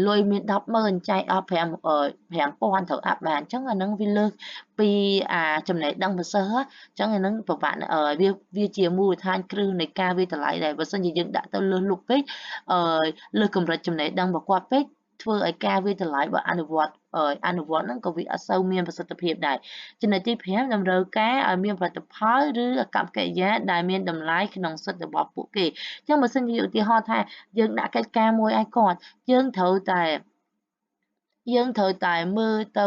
លុយមាន100000ចាយអស់5000ត្រូវអាប់បានអញ្ចឹងអានឹងវាលើសពីអាចំណេះដឹងរបស់សិស្សអញ្ចឹងអានឹងពិបាកវាជាមូលដ្ឋានគ្រឹះនៃការវាយតម្លៃដែរបើសិនជាយើងដាក់ទៅលើសលុបពេកលើសកម្រិតចំណេះដឹងរបស់គាត់ពេកធ្វើឲ្យការវាយតម្លៃបើអនុវត្តហ្នឹងក៏វាអត់សូវមានប្រសិទ្ធភាពដែរចំណុចទី5តម្រូវការឲ្យមានផលិតផលឬអាកប្បកិរិយាដែលមានតម្លៃក្នុងសិទ្ធិរបស់ពួកគេអញ្ចឹងបើសិនជាឧទាហរណ៍ថាយើងដាក់កិច្ចការមួយឲ្យគាត់យើងត្រូវតែ យើងត្រូវតែមើលទៅ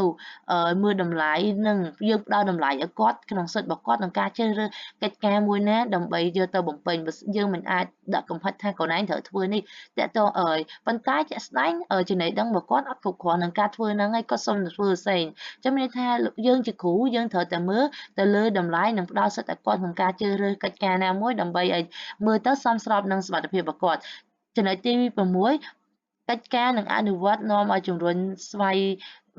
មើលតម្លៃនិងយើងផ្ដល់តម្លៃឲ្យគាត់ក្នុងសិទ្ធិរបស់គាត់ក្នុងការជ្រើសរើសកិច្ចការមួយណាដើម្បីយកទៅបំពេញយើងមិនអាចដាក់កំហិតថាកូនឯងត្រូវធ្វើនេះតាក់ទងអើយប៉ុន្តែជាក់ស្ដែងចំណេះដឹងរបស់គាត់អត់គ្រប់គ្រាន់នឹងការធ្វើហ្នឹងឯងគាត់សុំទៅធ្វើផ្សេងចាំមានន័យថាយើងជាគ្រូយើងត្រូវតែមើលទៅលើតម្លៃនិងផ្ដល់សិទ្ធិឲ្យគាត់ក្នុងការជ្រើសរើសកិច្ចការណាមួយដើម្បីឲ្យមើលទៅសមស្របនឹងសមត្ថភាពរបស់គាត់ចំណុចទី6កិច្ចការនឹងអនុវត្តនាំឲ្យជំរុញស្វ័យ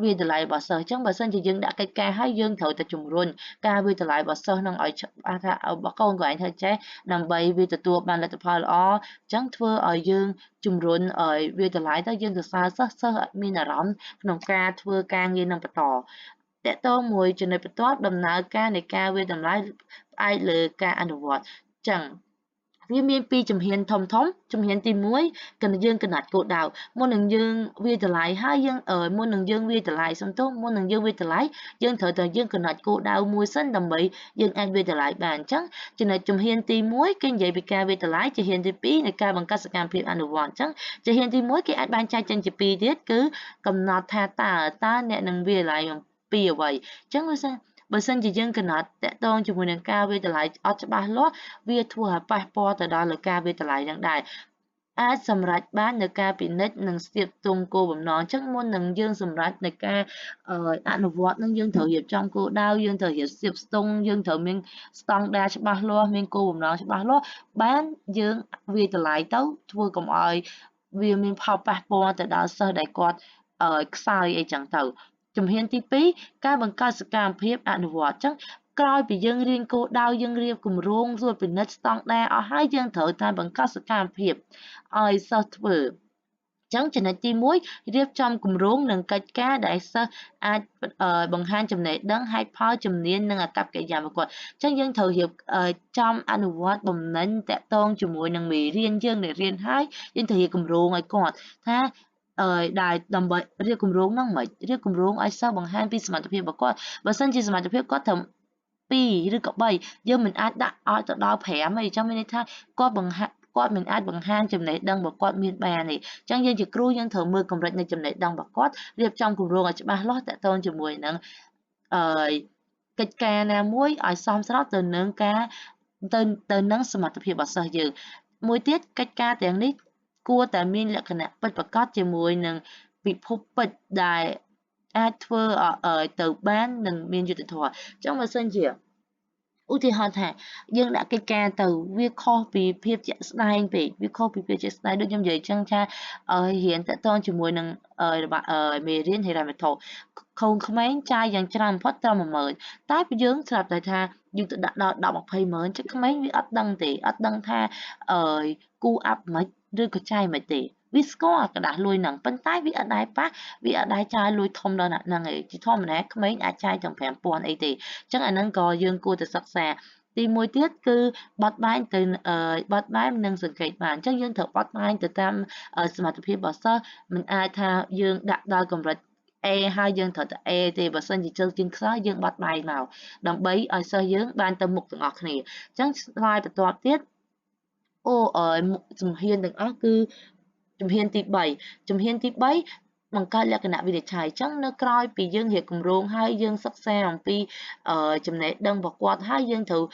វាយតម្លៃរបស់សិស្សអញ្ចឹងបើសិនជាយើងដាក់កិច្ចការហើយយើងត្រូវតែជំរុញការវាយតម្លៃរបស់សិស្សនឹងឲ្យច្បាស់ថាបើកូនកឯងធ្វើចេះដើម្បីវាទទួលបានលទ្ធផលល្អអញ្ចឹងធ្វើឲ្យយើងជំរុញឲ្យវាយតម្លៃទៅយើងសរសើរសិស្សសិស្សមានអារម្មណ៍ក្នុងការធ្វើការងារនឹងបន្តតកតងមួយចំណុចបន្ទាប់ដំណើរការនៃការវាយតម្លៃផ្អែកលើការអនុវត្តអញ្ចឹងវាមានពីរជំហានធំធំជំហានទី1គឺយើងកំណត់គោលដៅមុននឹងយើងវាយតម្លៃហើយយើងមុននឹងយើងវាយតម្លៃសំទោសមុននឹងយើងវាយតម្លៃយើងត្រូវតែយើងកំណត់គោលដៅមួយសិនដើម្បីយើងអាចវាយតម្លៃបានអញ្ចឹងចំណុចជំហានទី1គេនិយាយពីការវាយតម្លៃជំហានទី2នៃការបង្កើតសកម្មភាពអនុវត្តអញ្ចឹងជំហានទី1គេអាចបែងចែកចេញជាពីរទៀតគឺកំណត់ថាតើអ្នកនឹងវាយតម្លៃអំពីអ្វីអញ្ចឹងបើសិនជាយើងកំណត់តាក់ទងជាមួយនឹងការវាយតម្លៃអត់ច្បាស់លាស់វាធ្វើឲ្យប៉ះពាល់ទៅដល់លើការវាយតម្លៃនឹងដែរអាចសម្រេចបាននៅការពិនិត្យនិងស្ទាបទង់គោលបំណងអញ្ចឹងមុននឹងយើងសម្រេចในការអនុវត្តនឹងយើងត្រូវរៀបចំគោលដៅយើងត្រូវរៀបស្ទាបស្ទង់យើងត្រូវមានស្តង់ដារច្បាស់លាស់មានគោលបំណងច្បាស់លាស់បានយើងវាយតម្លៃទៅធ្វើកុំឲ្យវាមានផលប៉ះពាល់ទៅដល់សិស្សដែលគាត់ខ្សោយអីចឹងទៅជំហានទី2ការបង្កើតសកម្មភាពអនុវត្តអញ្ចឹងក្រោយពីយើងរៀនគោលដៅយើងរៀបគម្រោងរួចពិនិត្យស្តង់ដារអស់ហើយយើងត្រូវតែបង្កើតសកម្មភាពឲ្យសិស្សធ្វើអញ្ចឹងចំណុចទី1រៀបចំគម្រោងនិងកិច្ចការដែលសិស្សអាចបង្ហាញចំណេះដឹងហេតុផលជំនាញនិងអាកប្បកិរិយារបស់គាត់អញ្ចឹងយើងត្រូវរៀបចំអនុវត្តបំណិញតាក់ទងជាមួយនឹងមេរៀនយើងដែលរៀនហើយយើងត្រូវរៀបគម្រោងឲ្យគាត់ថាដែលដើម្បីរៀបគម្រោងហ្នឹងមិនរៀបគម្រោងឲ្យសិស្សបង្ហាញពីសមត្ថភាពរបស់គាត់បើសិនជាសមត្ថភាពគាត់ត្រឹម2ឬក៏3យើងមិនអាចដាក់ឲ្យទៅដល់5ទេអញ្ចឹងមានន័យថាគាត់បង្ហាញគាត់មិនអាចបង្ហាញចំណេះដឹងរបស់គាត់មានបានទេអញ្ចឹងយើងជាគ្រូយើងត្រូវមើលកម្រិតនៃចំណេះដឹងរបស់គាត់រៀបចំគម្រោងឲ្យច្បាស់លាស់តាក់ទងជាមួយនឹងកិច្ចការណាមួយឲ្យសមស្របទៅនឹងការទៅនឹងសមត្ថភាពរបស់សិស្សយើងមួយទៀតកិច្ចការទាំងនេះគួរតែមានលក្ខណៈពិតប្រាកដជាមួយនឹងពិភពពិតដែលអាចធ្វើទៅបាននិងមានយុត្តិធម៌អញ្ចឹងបើសិនជាឧទាហរណ៍ថាយើងដាក់កិច្ចការទៅវាខុសពីភាពជាក់ស្ដែងពេកវាខុសពីភាពជាក់ស្ដែងដូចខ្ញុំនិយាយអញ្ចឹងថារៀនតាក់ទងជាមួយនឹងមេរៀនហិរញ្ញវត្ថុកូនក្មេងចាយយ៉ាងច្រើនបំផុតត្រឹម10000តែយើងស្រាប់តែថាយើងទៅដាក់ដល់10 20ម៉ឺនចឹងក្មេងវាអត់ដឹងទេអត់ដឹងថាគូអាប់មិនឬក៏ចាយមិនទេវាស្គាល់ក្រដាសលុយហ្នឹងប៉ុន្តែវាអត់ដែរប៉ះវាអត់ដែរចាយលុយធំដល់ណាស់ហ្នឹងឯងជាធម្មតាក្មេងអាចចាយទាំង5000អីទេអញ្ចឹងអាហ្នឹងក៏យើងគួរតែសិក្សាទីមួយទៀតគឺបត់បែនទៅបត់បែននិងសង្កេតបានអញ្ចឹងយើងត្រូវបត់បែនទៅតាមសមត្ថភាពរបស់សិស្សមិនអាចថាយើងដាក់ដល់កម្រិត A ហើយយើងត្រូវតែ A ទេបើសិនជាជើងជាងខ្សោយយើងបត់បែនមកដើម្បីឲ្យសិស្សយើងបានទៅមុខទាំងអស់គ្នាអញ្ចឹងស្លាយបន្ទាប់ទៀតអូជំហានទាំងអស់គឺជំហានទី3ជំហានទី3បង្កើតលក្ខណៈវិនិច្ឆ័យអញ្ចឹងនៅក្រោយពីយើងរៀបគម្រោងហើយយើងសិក្សាអំពីចំណេះដឹងរបស់គាត់ហើយយើងត្រូវ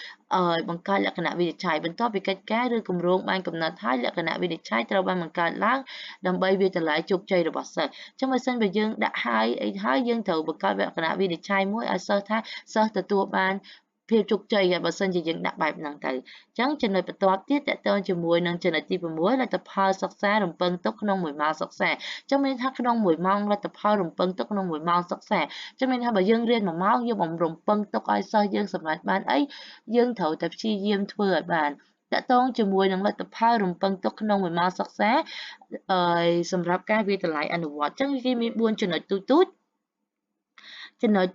បង្កើតលក្ខណៈវិនិច្ឆ័យបន្ទាប់ពីកិច្ចការឬគម្រោងបានកំណត់ហើយលក្ខណៈវិនិច្ឆ័យត្រូវបានបង្កើតឡើងដើម្បីវាយតម្លៃជោគជ័យរបស់សិស្សអញ្ចឹងបើសិនបើយើងដាក់ហើយអីហើយយើងត្រូវបង្កើតលក្ខណៈវិនិច្ឆ័យមួយឲ្យសិស្សថាសិស្សទទួលបានភាពជោគជ័យហើយបើសិនជាយើងដាក់បែបហ្នឹងទៅអញ្ចឹងចំណុចបន្ទាប់ទៀតតកតងជាមួយនឹងចំណុចទី6លទ្ធផលសិក្សារំពឹងទុកក្នុង1ម៉ោងសិក្សាអញ្ចឹងមានថាក្នុង1ម៉ោងលទ្ធផលរំពឹងទុកក្នុង1ម៉ោងសិក្សាអញ្ចឹងមានថាបើយើងរៀន1ម៉ោងយើងបំរំពឹងទុកឲ្យសិស្សយើងសម្រេចបានអីយើងត្រូវតែព្យាយាមធ្វើឲ្យបានតកតងជាមួយនឹងលទ្ធផលរំពឹងទុកក្នុង1ម៉ោងសិក្សាសម្រាប់ការវាយតម្លៃអនុវត្តអញ្ចឹងគេមាន4ចំណុចទូចៗចំណុច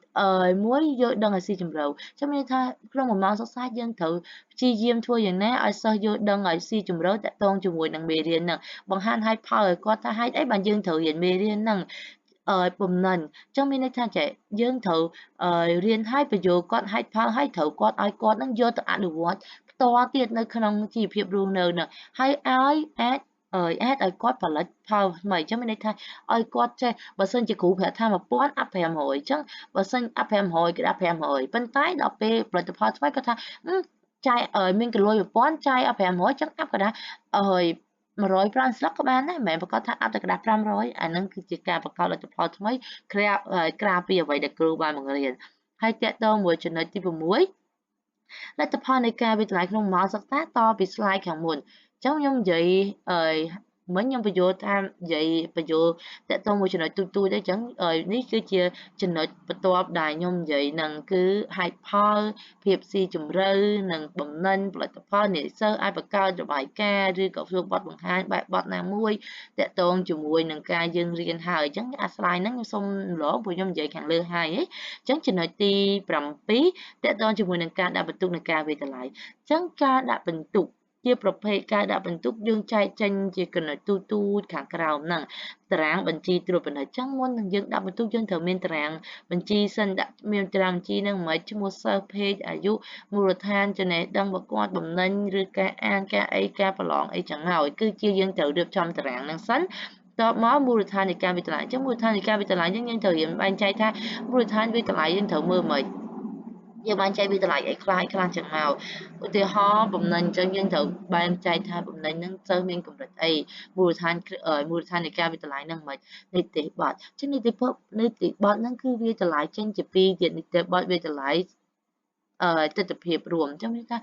មួយយល់ដឹងឲ្យស៊ីជម្រៅចាំមានថាក្នុង1ម៉ោងសិក្សាយើងត្រូវព្យាយាមធ្វើយ៉ាងណាឲ្យសិស្សយល់ដឹងឲ្យស៊ីជម្រៅតាក់ទងជាមួយនឹងមេរៀនហ្នឹងបង្ហាញឲ្យផលឲ្យគាត់ថាហេតុអីបានយើងត្រូវរៀនមេរៀនហ្នឹងបំណិនអញ្ចឹងមានន័យថាចេះយើងត្រូវរៀនឲ្យបញ្យល់គាត់ហេតុផលឲ្យត្រូវគាត់ឲ្យគាត់នឹងយកទៅអនុវត្តផ្ទាល់ទៀតនៅក្នុងជីវភាពរស់នៅហ្នឹងហើយឲ្យអាច អាចឲ្យគាត់ផលិតផលថ្មីអញ្ចឹងមានន័យថាឲ្យគាត់ចេះបើសិនជាគ្រូប្រាប់ថា1000អាប់500អញ្ចឹងបើសិនអាប់500គេដាក់500ប៉ុន្តែដល់ពេលផលិតផលថ្មីគាត់ថាចាយមានគីឡូ1000ចាយអស់500អញ្ចឹងអាប់ក៏ដាក់អើយ105ស្លឹកក៏បានដែរមិនមែនប្រកាសថាអាប់តែក្រដាស500អានឹងគឺជាការបង្កើតលទ្ធផលថ្មីក្រៅពីអ្វីដែលគ្រូបានបង្រៀនហើយតកតងមួយចំណុចទី6លទ្ធផលនៃការវិតម្លៃក្នុងម៉ោងសិក្សាតពី slide ខាងមុនអញ្ចឹងខ្ញុំនិយាយអើយមិញខ្ញុំបញ្យល់ថានិយាយបញ្យល់តកតងមួយចំណុចទូទៅទេអញ្ចឹងនេះគឺជាចំណុចបន្ទាប់ដែលខ្ញុំនិយាយនឹងគឺហេតុផលភាពស៊ីជម្រៅនិងបំណិនផលិតផលនៃសិស្សអាចបង្កើតរបាយការណ៍ឬក៏ធ្វើបទបង្ហាញបែបបទណាមួយតកតងជាមួយនឹងការយើងរៀនហើយអញ្ចឹងអា slide ហ្នឹងខ្ញុំសូមម្លងព្រោះខ្ញុំនិយាយខាងលើហើយអញ្ចឹងចំណុចទី7តកតងជាមួយនឹងការដាក់បន្ទុកនៃការវាយតម្លៃអញ្ចឹងការដាក់បន្ទុកជាប្រភេទការដាក់បន្ទុកយើងចែកចេញជាចំណុចទូទូចខាងក្រោមហ្នឹងតារាងបញ្ជីត្រួតពិនិត្យចឹងមុននឹងយើងដាក់បន្ទុកយើងត្រូវមានតារាងបញ្ជីសិនដាក់មានតារាងបញ្ជីហ្នឹងមិនឈ្មោះសិស្សភេទអាយុមូលដ្ឋានចំណេះដឹងប្រកបបំណិញឬការអានការអីការប្រឡងអីចឹងហើយគឺជាយើងត្រូវរៀបចំតារាងហ្នឹងសិនតបមកមូលដ្ឋាននៃការវិតម្លៃអញ្ចឹងមូលដ្ឋាននៃការវិតម្លៃយើងត្រូវរៀនបែងចែកថាមូលដ្ឋានវិតម្លៃយើងត្រូវមើលមិនយើងបែងចែកវាតម្លៃអីខ្លះខ្លះចឹងមកឧទាហរណ៍បំណិញអញ្ចឹងយើងត្រូវបែងចែកថាបំណិញហ្នឹងទៅមានកម្រិតអីមូលដ្ឋាននៃការវាតម្លៃហ្នឹងមិននីតិបទចឹងនីតិបទហ្នឹងគឺវាតម្លៃចេញជាពីរទៀតនីតិបទវាតម្លៃទិដ្ឋភាពរួមអញ្ចឹងមានថា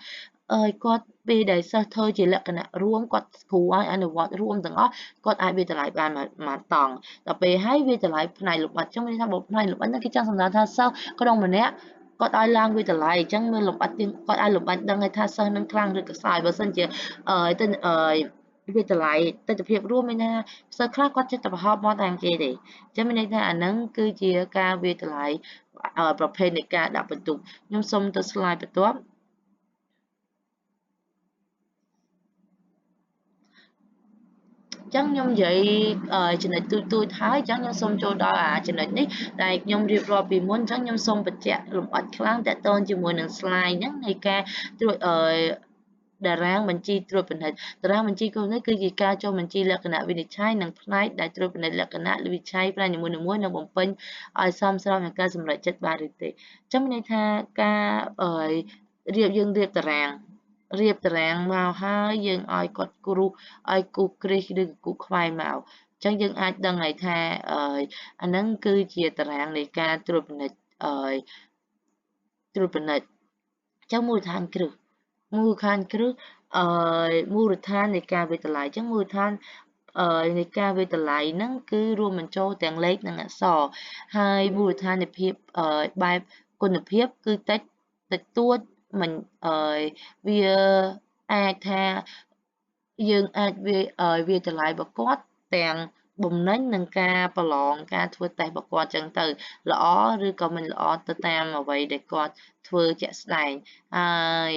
អើយគាត់ពេលដែលសិស្សធ្វើជាលក្ខណៈរួមគាត់គ្រូឲ្យអនុវត្តរួមទាំងអស់គាត់អាចវាតម្លៃបានមួយតង់ដល់ពេលហើយវាតម្លៃផ្នែកលម្អិតអញ្ចឹងមានថាបើផ្នែកលម្អិតហ្នឹងគេចង់សំដៅថាសិស្សក្នុងម្នាក់គាត់ឲ្យឡើងវាតម្លៃអញ្ចឹងមើលលម្អិតយើងគាត់ឲ្យលម្អិតដឹងថាសិស្សនឹងខ្លាំងឬក៏ខ្សោយបើសិនជាទៅវាតម្លៃទិដ្ឋភាពរួមមានថាសិស្សខ្លះគាត់ចិត្តតែប្រហោបមកតាមគេទេអញ្ចឹងមានន័យថាអាហ្នឹងគឺជាការវាតម្លៃប្រភេទនៃការដាក់បន្ទុកខ្ញុំសូមទៅ slide បន្ទាប់ចឹងខ្ញុំនិយាយចំណុចទូទៅហើយចឹងខ្ញុំសូមចូលដល់អាចំណុចនេះដែលខ្ញុំរៀបរាប់ពីមុនចឹងខ្ញុំសូមបញ្ជាក់លម្អិតខ្លាំងទាក់ទងជាមួយនឹង slide ហ្នឹងនៃការត្រួតតារាងបញ្ជីត្រួតពិនិត្យតារាងបញ្ជីត្រួតពិនិត្យគឺជាការចុះបញ្ជីលក្ខណៈវិនិច្ឆ័យនិងផ្នែកដែលត្រួតពិនិត្យលក្ខណៈវិនិច្ឆ័យផ្នែកនីមួយៗនិងបំពេញឲ្យសមស្របនឹងការសម្រេចចិត្តបានឬទេចឹងមានន័យថាការរៀបយើងរៀបតារាងមកហើយយើងឲ្យគាត់គ្រូឲ្យគូគ្រីសឬគូខ្វែមកអញ្ចឹងយើងអាចដឹងហើយថាអាហ្នឹងគឺជាតារាងនៃការត្រួតពិនិត្យត្រួតពិនិត្យអញ្ចឹងមូលដ្ឋានគ្រឹះមូលដ្ឋាននៃការវាយតម្លៃអញ្ចឹងមូលដ្ឋាននៃការវាយតម្លៃហ្នឹងគឺរួមបញ្ចូលទាំងលេខនិងអក្សរហើយមូលដ្ឋាននៃភាពបែបគុណភាពគឺតិចតួចមិនវាអាចថាយើងអាចវាតម្លៃរបស់គាត់ទាំងបំណិញនិងការប្រឡងការធ្វើតេស្តរបស់គាត់ចឹងទៅល្អឬក៏មិនល្អទៅតាមអ្វីដែលគាត់ធ្វើជាក់ស្ដែងហើយ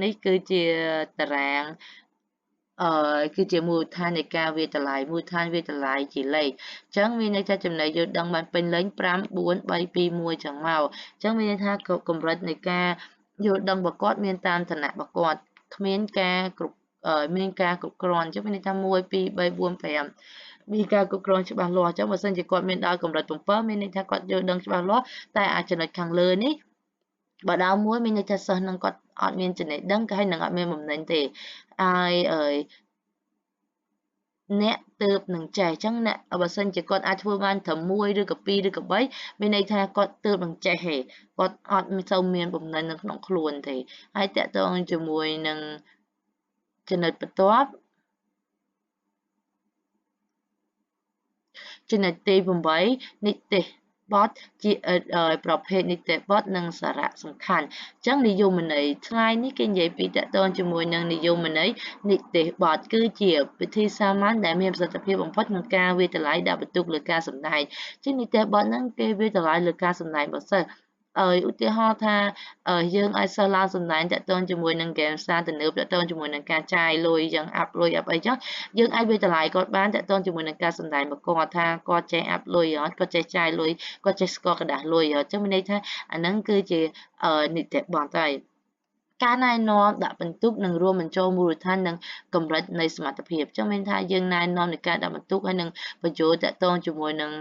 នេះគឺជាតារាងគឺជាមូលដ្ឋាននៃការវាយតម្លៃមូលដ្ឋានវាយតម្លៃជាលេខអញ្ចឹងមានន័យថាចំណេះយល់ដឹងបានពេញលេញ5 4 3 2 1ចឹងមកអញ្ចឹងមានន័យថាកម្រិតនៃការយល់ដឹងរបស់គាត់មានតាមឋានៈរបស់គាត់គ្មានការគ្រប់មានការគ្រប់គ្រាន់អញ្ចឹងមានន័យថា1 2 3 4 5មានការគ្រប់គ្រងច្បាស់លាស់អញ្ចឹងបើសិនជាគាត់មានដល់កម្រិត7មានន័យថាគាត់យល់ដឹងច្បាស់លាស់តែអាចចំណុចខាងលើនេះបើដល់មួយមានន័យថាសិស្សនឹងគាត់អត់មានចំណេះដឹងក៏ហើយនឹងអត់មានបំណិញទេហើយអ្នកទើបនឹងចេះអញ្ចឹងអ្នកបើសិនជាគាត់អាចធ្វើបានត្រឹម1ឬក៏2ឬក៏3មានន័យថាគាត់ទើបនឹងចេះទេគាត់អត់សូវមានបំណិញនៅក្នុងខ្លួនទេហើយតកតងជាមួយនឹងចំណុចបន្ទាប់ចំណុចទី8និទេសបទជាប្រភេទនីតិបទនិងសារៈសំខាន់អញ្ចឹងនិយមន័យថ្ងៃនេះគេនិយាយពីតកតងជាមួយនឹងនិយមន័យនិទេសបទគឺជាវិធីសាមញ្ញដែលមានប្រសិទ្ធភាពបំផុតក្នុងការវាយតម្លៃដាក់បន្ទុកលើការសម្ដែងជានិទេសបទហ្នឹងគេវាយតម្លៃលើការសម្ដែងរបស់សិស្សឧទាហរណ៍ថាយើងឲ្យសិស្សឡើងសម្ដែងតាក់ទងជាមួយនឹងហ្គេមផ្សារទំនើបតាក់ទងជាមួយនឹងការចាយលុយយ៉ាងអាប់លុយអាប់អីចឹងយើងអាចវាយតម្លៃគាត់បានតាក់ទងជាមួយនឹងការសម្ដែងរបស់គាត់ថាគាត់ចេះអាប់លុយអត់គាត់ចេះចាយលុយគាត់ចេះស្គាល់ក្រដាសលុយអត់ចឹងមានន័យថាអាហ្នឹងគឺជានីតិបទហើយ ការណែនាំដាក់ពិន្ទុនឹងរួមបញ្ចូលមូលដ្ឋាននិងកម្រិតនៃសមត្ថភាពចឹងមានថាយើងណែនាំនៃការដាក់ពិន្ទុហើយនឹងបញ្ចូលតាក់ទងជាមួយនឹង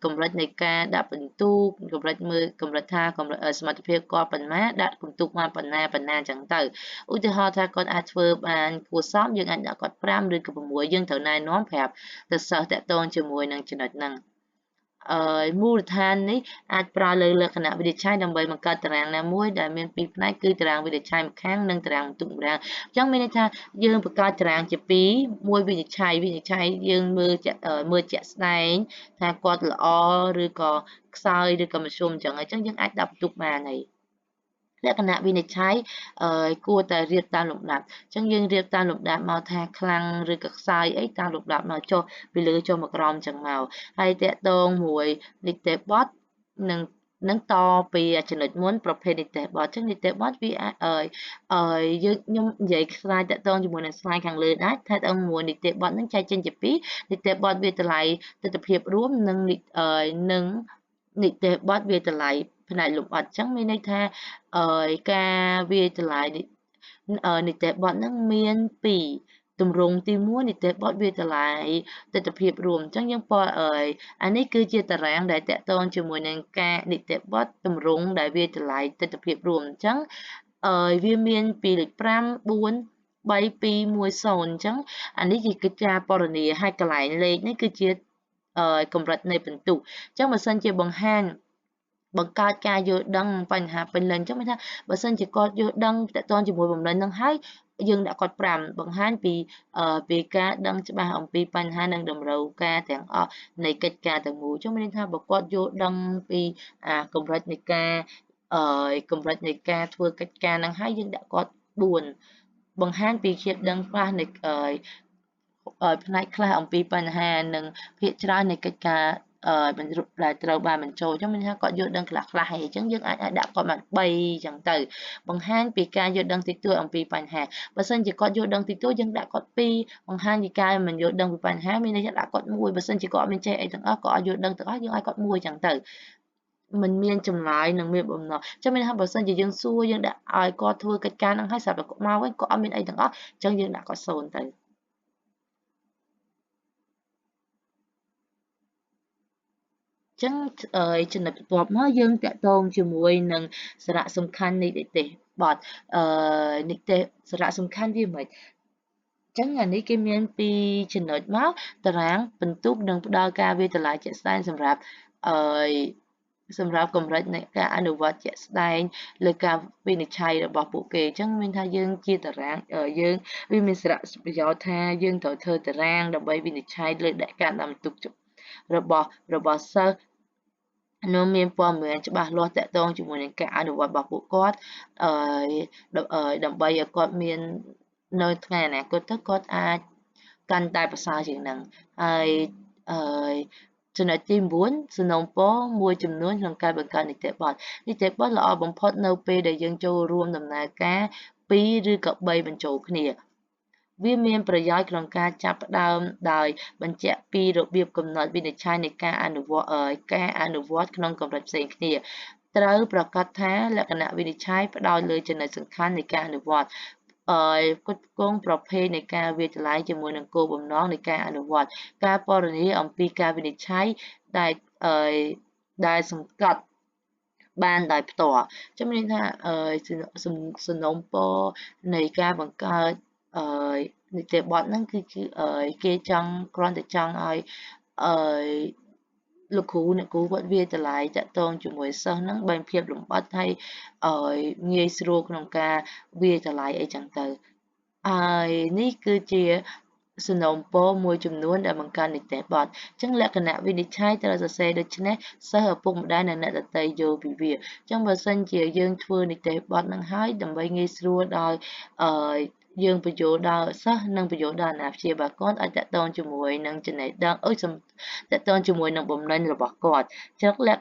កម្រិតនៃការដាក់ពិន្ទុកម្រិតមើលកម្រិតថាកម្រិតសមត្ថភាពគាត់ប៉ុណ្ណាដាក់ពិន្ទុមកប៉ុណ្ណាប៉ុណ្ណាចឹងទៅឧទាហរណ៍ថាគាត់អាចធ្វើបានគួរសមយើងអាចដាក់គាត់5ឬក៏6យើងត្រូវណែនាំប្រាប់ទៅសិស្សតាក់ទងជាមួយនឹងចំណុចហ្នឹងមូលដ្ឋាននេះអាចប្រើលើលក្ខណៈវិនិច្ឆ័យដើម្បីបង្កើតតារាងណាមួយដែលមានពីរផ្នែកគឺតារាងវិនិច្ឆ័យម្ខាងនិងតារាងបន្ទុកម្ខាងអញ្ចឹងមានន័យថាយើងបង្កើតតារាងជាពីរមួយវិនិច្ឆ័យយើងមើលជាក់ស្ដែងថាគាត់ល្អឬក៏ខ្សោយឬក៏មធ្យមអញ្ចឹងយើងអាចដាក់បន្ទុកបានហើយលក្ខណៈវិនិច្ឆ័យគួរតែរៀបតាមលំដាប់អញ្ចឹងយើងរៀបតាមលំដាប់មកថាខ្លាំងឬក៏ខ្សោយអីតាមលំដាប់មកចុះពីលើចុះមកក្រោមអញ្ចឹងមកហើយតកតងមួយនិទេសបទនឹងតពីចំណុចមុនប្រភេទនិទេសបទអញ្ចឹងនិទេសបទវាយើងខ្ញុំនិយាយខ្សែតកតងជាមួយនឹង slide ខាងលើដែរថាតើមួយនិទេសបទនឹងចែកចេញជាពីរនិទេសបទវាតម្លៃទិដ្ឋភាពរួមនិងនិទេសបទវាតម្លៃផ្នែកលម្អិតអញ្ចឹងមានន័យថាការវាយតម្លៃនិទេសបទហ្នឹងមានពីរទម្រង់ទី1និទេសបទវាយតម្លៃទិដ្ឋភាពរួមអញ្ចឹងយើងពណ៌អានេះគឺជាតារាងដែលតាក់ទងជាមួយនឹងការនិទេសបទទម្រង់ដែលវាយតម្លៃទិដ្ឋភាពរួមអញ្ចឹងវាមានពីលេខ5 4 3 2 1 0អញ្ចឹងអានេះជាកិច្ចការពណ៌នាហើយកន្លែងលេខនេះគឺជាកម្រិតនៃពិន្ទុអញ្ចឹងបើសិនជាបង្ហាញបង្កើតការយល់ដឹងបញ្ហាពេញលេញអញ្ចឹងមានថាបើសិនជាគាត់យល់ដឹងតកតងជាមួយបំណិននឹងហើយយើងដាក់គាត់5បង្ហាញពីការដឹងច្បាស់អំពីបញ្ហានិងតម្រូវការទាំងអស់នៃកិច្ចការទាំងមូលអញ្ចឹងមានន័យថាបើគាត់យល់ដឹងពីកម្រិតនៃការកម្រិតនៃការធ្វើកិច្ចការនឹងហើយយើងដាក់គាត់4បង្ហាញពីភាពដឹងច្បាស់នៃផ្នែកខ្លះអំពីបញ្ហានិងភាគច្រើននៃកិច្ចការដែលត្រូវបានបញ្ចូលអញ្ចឹងមានថាគាត់យល់ដឹងខ្លះៗហើយអញ្ចឹងយើងអាចដាក់គាត់មក3អញ្ចឹងទៅបង្ហាញពីការយល់ដឹងតិចតួចអំពីបញ្ហាបើសិនជាគាត់យល់ដឹងតិចតួចយើងដាក់គាត់2បង្ហាញពីការមិនយល់ដឹងពីបញ្ហាមានន័យថាដាក់គាត់1បើសិនជាគាត់អត់មានចេះអីទាំងអស់គាត់អត់យល់ដឹងទាំងអស់យើងឲ្យគាត់1អញ្ចឹងទៅមិនមានចម្លើយនិងមានបំណងចឹងមានថាបើសិនជាយើងសួរយើងដាក់ឲ្យគាត់ធ្វើកិច្ចការហ្នឹងហើយស្រាប់តែគាត់មកវិញគាត់អត់មានអីទាំងអស់អញ្ចឹងយើងដាក់គាត់0ទៅចឹងចំណុចបន្ទាប់មកយើងតាក់ទងជាមួយនឹងសារៈសំខាន់នៃនិទេសបទនិទេសសារៈសំខាន់វាមិនចឹងអានេះគេមានពីរចំណុចមកតារាងពិន្ទុនិងផ្ដល់ការវាយតម្លៃជាក់ស្ដែងសម្រាប់កម្រិតនៃការអនុវត្តជាក់ស្ដែងលើការវិនិច្ឆ័យរបស់ពួកគេអញ្ចឹងមានថាយើងជាតារាងយើងវាមានសារៈប្រយោជន៍ថាយើងត្រូវធ្វើតារាងដើម្បីវិនិច្ឆ័យលើការដាក់ពិន្ទុរបស់សិស្សនឹងមានព័ត៌មានច្បាស់លាស់តាក់ទងជាមួយនឹងការអនុវត្តរបស់ពួកគាត់ដើម្បីឲ្យគាត់មាននៅថ្ងៃអនាគតទៅគាត់អាចកាន់តែប្រសើរជាងនឹងហើយចំណុចទី9សំណូមពរមួយចំនួនក្នុងការបង្កើតនិទេសបទនិទេសបទល្អបំផុតនៅពេលដែលយើងចូលរួមដំណើរការ2ឬក៏3បញ្ចូលគ្នាវាមានប្រយោជន៍ក្នុងការចាប់ផ្ដើមដោយបញ្ជាក់ពីរបៀបកំណត់វិនិច្ឆ័យនៃការអនុវត្តក្នុងកម្រិតផ្សេងគ្នាត្រូវប្រកាសថាលក្ខណៈវិនិច្ឆ័យផ្ដោតលើចំណុចសំខាន់នៃការអនុវត្តផ្គត់ផ្គង់ប្រភេទនៃការវាយតម្លៃជាមួយនឹងគោលបំណងនៃការអនុវត្តការពណ៌នាអំពីការវិនិច្ឆ័យដែលសង្កត់បានដោយផ្ទាល់ចាំមានថាសំណូមពរនៃការបង្កើតនិទេសបទហ្នឹងគឺគេចង់គ្រាន់តែចង់ឲ្យលោកគ្រូអ្នកគ្រូគាត់វាយតម្លៃតាក់ទងជាមួយសិស្សហ្នឹងបែបភាពលម្អិតហើយងាយស្រួលក្នុងការវាយតម្លៃអីចឹងទៅហើយនេះគឺជាសំណូមពរមួយចំនួនដែលបង្កើតនិទេសបទអញ្ចឹងលក្ខណៈវិនិច្ឆ័យត្រូវសរសេរដូច្នេះសិស្សឪពុកម្ដាយនិងអ្នកដទៃយល់ពីវាអញ្ចឹងបើសិនជាយើងធ្វើនិទេសបទហ្នឹងហើយដើម្បីងាយស្រួលដល់យើងបញ្យល់ដល់សិស្សនិងបញ្យល់ដល់អាណាព្យាបាលគាត់ឲ្យតាក់ទងជាមួយនឹងចំណេះដឹងតាក់ទងជាមួយនឹងបំណិនរបស់គាត់ចរិ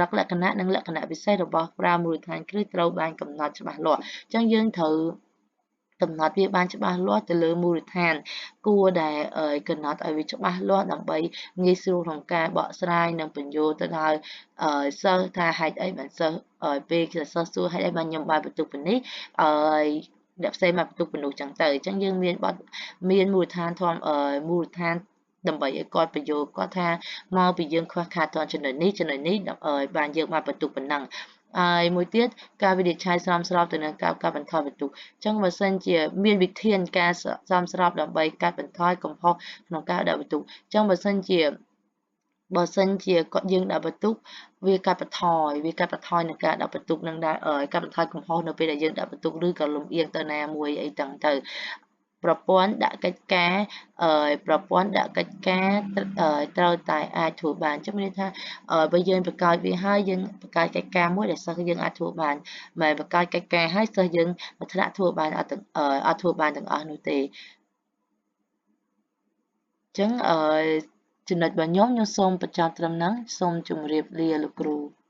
តលក្ខណៈនិងលក្ខណៈពិសេសរបស់ប្រាមូលដ្ឋានគ្រឹះត្រូវបានកំណត់ច្បាស់លាស់អញ្ចឹងយើងត្រូវ កំណត់វាបានច្បាស់លាស់ទៅលើមូលដ្ឋានគួរដែលកំណត់ឲ្យវាច្បាស់លាស់ដើម្បីងាយស្រួលក្នុងការបកស្រាយនិងពន្យល់ទៅដល់សិស្សថាហេតុអីបានសិស្សពេលសិស្សសួរហេតុអីបានខ្ញុំបានបន្ទុកប៉ុណ្នេះអឺអ្នកផ្សេងមកបន្ទុកប៉ុណ្ណោះចឹងទៅអញ្ចឹងយើងមានបទមានមូលដ្ឋានធមមូលដ្ឋានដើម្បីឲ្យគាត់បញ្យល់គាត់ថាមកពីយើងខ្វះខាតត្រង់ចំណុចនេះចំណុចនេះបានយើងបានបន្ទុកប៉ុណ្ណឹងហើយមួយទៀតការវិនិច្ឆ័យសមស្របទៅនឹងការកាត់បន្ថយបន្ទុកអញ្ចឹងបើសិនជាមានវិធានការសមស្របដើម្បីកាត់បន្ថយកំហុសក្នុងការដាក់បន្ទុកអញ្ចឹងបើសិនជាបើសិនជាគាត់យើងដាក់បន្ទុកវាកាត់បន្ថយវាកាត់បន្ថយនឹងការដាក់បន្ទុកនឹងដែរកាត់បន្ថយកំហុសនៅពេលដែលយើងដាក់បន្ទុកឬក៏លំអៀងទៅណាមួយអីចឹងទៅប្រព័ន្ធដាក់កិច្ចការប្រព័ន្ធដាក់កិច្ចការត្រូវតែអាចធ្វើបានចឹងមានន័យថាបើយើងបង្កើតវាហើយយើងបង្កើតកិច្ចការមួយដែលសិស្សយើងអាចធ្វើបានមិនបង្កើតកិច្ចការហើយសិស្សយើងមួយថ្នាក់ធ្វើបានអត់អត់ធ្វើបានទាំងអស់នោះទេចឹងអឺចំណុចរបស់ខ្ញុំខ្ញុំសូមបញ្ចប់ត្រឹមហ្នឹងសូមជម្រាបលាលោកគ្រូ។